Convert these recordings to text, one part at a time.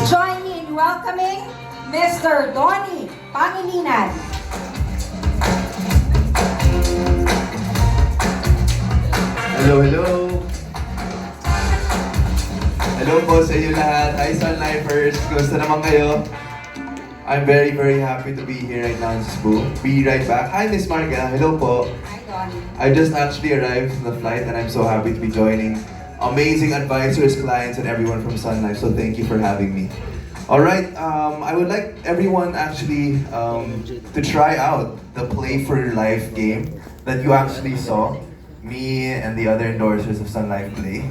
Join me in welcoming Mr. Donnie Pangilinan. Hello, hello! Hello po sa inyo lahat. Hi, Sun Lifers! Kumusta naman kayo? I'm very, very happy to be here right now in Cebu. Be right back. Hi, Miss Marga. Hello po. Hi, Donnie. I just actually arrived from the flight and I'm so happy to be joining amazing advisors, clients, and everyone from Sun Life. So thank you for having me. Alright, I would like everyone actually to try out the Play for Your Life game that you actually saw me and the other endorsers of Sun Life play.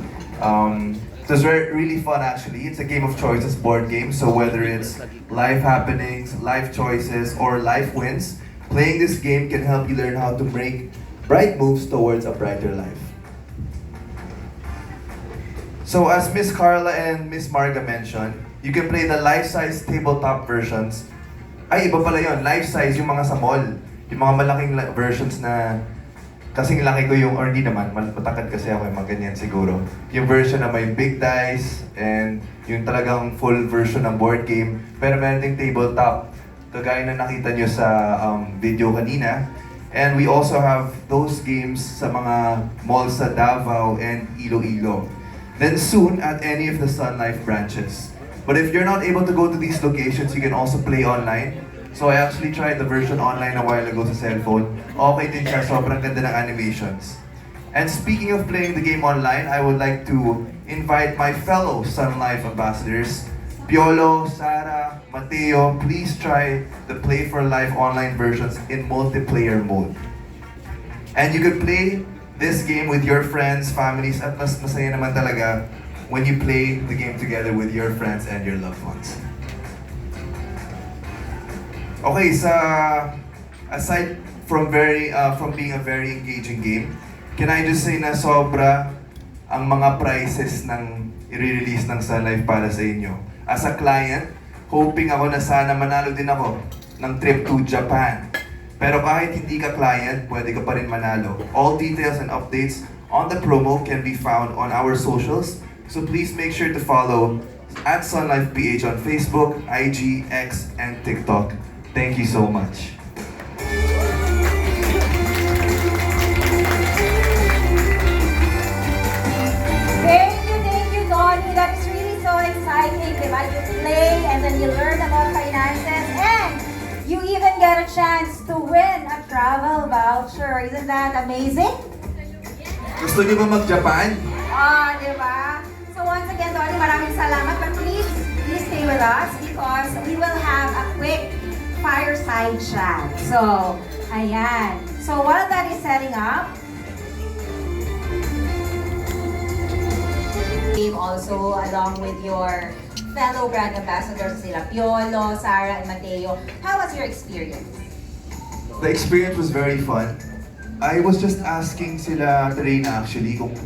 It was really fun actually. It's a game of choices board game, so whether it's life happenings, life choices, or life wins, playing this game can help you learn how to make bright moves towards a brighter life. So as Miss Carla and Miss Marga mentioned, you can play the life-size tabletop versions. Ay, iba pala yun. Life-size yung mga sa mall. Yung mga malaking versions na kasing laki ko yung, or hindi naman, matakad kasi ako yung mga ganyan siguro. Yung version na may big dice and yung talagang full version ng board game. Pero meron ding tabletop, kagaya na nakita nyo sa video kanina. And we also have those games sa mga malls sa Davao and Iloilo. Then soon at any of the Sun Life branches. But if you're not able to go to these locations, you can also play online. So I actually tried the version online a while ago sa cellphone. Okay din siya, sobrang ganda ng animations. And speaking of playing the game online, I would like to invite my fellow Sun Life ambassadors, Piolo, Sarah, Mateo, please try the Play for Life online versions in multiplayer mode. And you could play this game with your friends, families, at mas masaya naman talaga when you play the game together with your friends and your loved ones. Okay, aside from being a very engaging game, can I just say na sobra ang mga prizes ng i-release ng Sun Life para sa inyo. As a client, hoping ako na sana manalo din ako ng trip to Japan. Pero kahit hindi ka client, pwede ka pa rin manalo. All details and updates on the promo can be found on our socials. So please make sure to follow at Sun Life PH on Facebook, IG, X, and TikTok. Thank you so much. Thank you, Donnie. That is really so exciting, diba? You play and then you learn about finances and you even get a chance to win a travel voucher. Isn't that amazing? Gusto niyo ba mag-Japan? Diba? So once again, Donnie, maraming salamat. But please stay with us because we will have a quick fireside chat. So, ayan. So while that is setting up, also along with your fellow brand ambassadors sila Piolo, Sarah, and Mateo, how was your experience? The experience was very fun. I was just asking sila Terena actually kung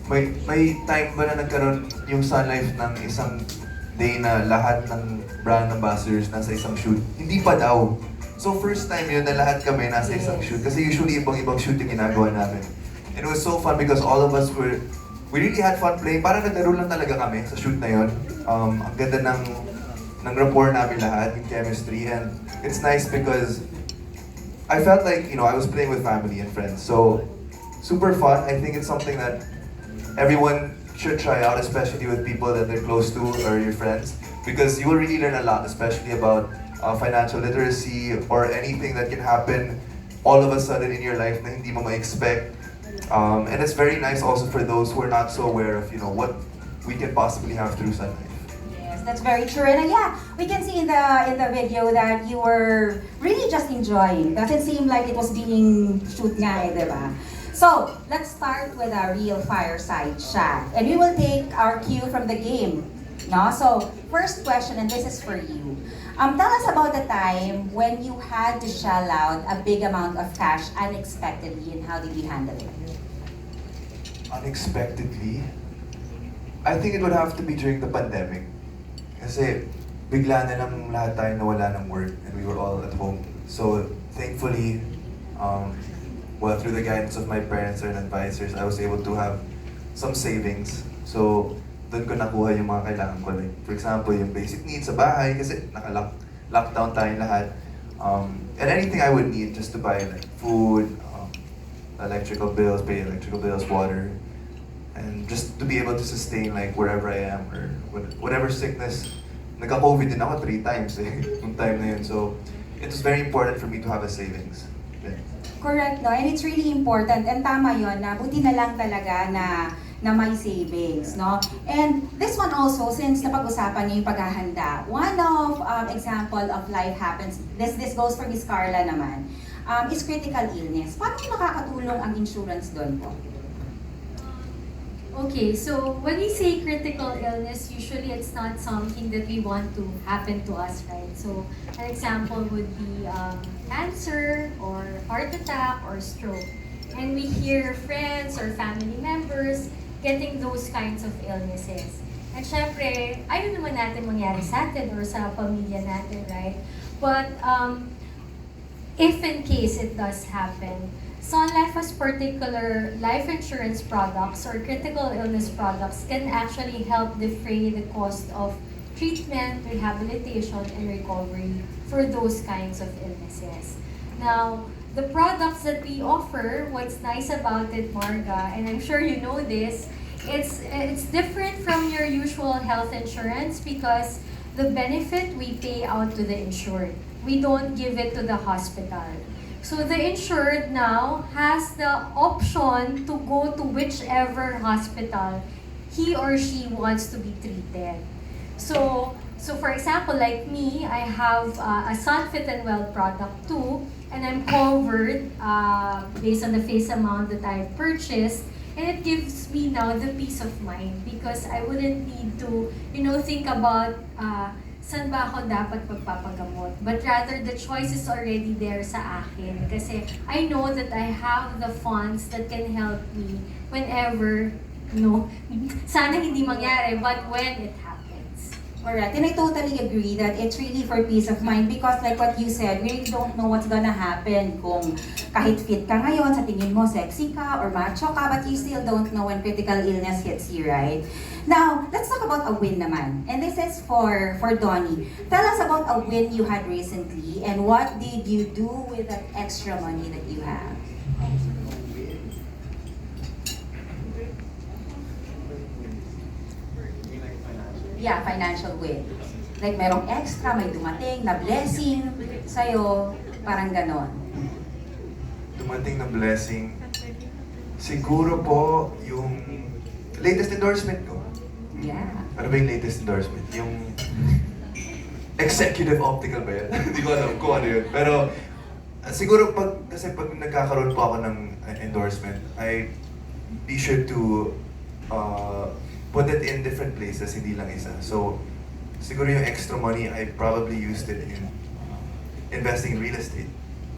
may time ba na nagkaroon yung Sun Life ng isang day na lahat ng brand ambassadors nasa isang shoot. Hindi pa daw. So first time yun na lahat kami nasa isang shoot. Kasi usually ibang-ibang shoot yung ginagawa namin. And it was so fun because all of us we really had fun playing. Parang naglaro lang talaga kami sa shoot na yun. Ang ganda ng rapport namin lahat, yung chemistry. And it's nice because I felt like, I was playing with family and friends. So super fun. I think it's something that everyone should try out, especially with people that they're close to or your friends, because you will really learn a lot, especially about financial literacy or anything that can happen all of a sudden in your life na hindi mo ma-expect. And it's very nice also for those who are not so aware of what we can possibly have through Sun Life. Yes, that's very true. And yeah, we can see in the video that you were really just enjoying. Doesn't seem like it was being shoot nga diba? So, let's start with a real fireside chat. And we will take our cue from the game. No? So, first question, and this is for you. Tell us about the time when you had to shell out a big amount of cash unexpectedly, and how did you handle it? Unexpectedly? I think it would have to be during the pandemic. Kasi bigla na lang lahat tayo nawala ng work and we were all at home. So, thankfully, through the guidance of my parents and advisors, I was able to have some savings. So doon ko nakuha yung mga kailangan ko. Like, for example, yung basic needs sa bahay, kasi naka-lockdown tayong lahat. And anything I would need just to buy like food, electrical bills, pay electrical bills, water, and just to be able to sustain like wherever I am or whatever sickness. Nagka-COVID din ako 3 times yung time na yun. So, it was very important for me to have a savings. Yeah. Correct, no? And it's really important. And tama yon na buti na lang talaga na may savings, no? And this one also, since napag-usapan niyo yung paghahanda, one of example of life happens, this goes for Miss Carla naman, is critical illness. Paano nakakatulong ang insurance doon po? Okay, so when we say critical illness, usually it's not something that we want to happen to us, right? So an example would be cancer or heart attack or stroke. And we hear friends or family members getting those kinds of illnesses. And syempre, ayaw naman natin mangyari sa atin or sa pamilya natin, right? But if in case it does happen, Sun Life has particular life insurance products or critical illness products can actually help defray the cost of treatment, rehabilitation, and recovery for those kinds of illnesses. Now, the products that we offer, what's nice about it, Marga, and I'm sure you know this, it's different from your usual health insurance because the benefit we pay out to the insured. We don't give it to the hospital. So the insured now has the option to go to whichever hospital he or she wants to be treated. So for example, like me, I have a Sun Fit and Well product too, and I'm covered based on the face amount that I've purchased. And it gives me now the peace of mind because I wouldn't need to, think about saan ba ako dapat magpapagamot. But rather, the choice is already there sa akin. Kasi I know that I have the funds that can help me whenever, sana hindi mangyari, but when it happens. Alright, and I totally agree that it's really for peace of mind because like what you said, we really don't know what's gonna happen kung kahit fit ka ngayon, sa tingin mo sexy ka or macho ka, but you still don't know when critical illness hits you, right? Now, let's talk about a win naman. And this is for Donnie. Tell us about a win you had recently and what did you do with that extra money that you have? Yeah, financial win. Like merong extra, may dumating na blessing sa'yo, parang ganon. Dumating na blessing. Siguro po yung latest endorsement ko. Yeah. Ano ba yung latest endorsement? Yung Executive Optical ba yun? Hindi ko alam kung ano yun. Pero siguro kasi pag nagkakaroon po ako ng endorsement, I be sure to put it in different places, hindi lang isa. So siguro yung extra money, I probably used it in investing in real estate.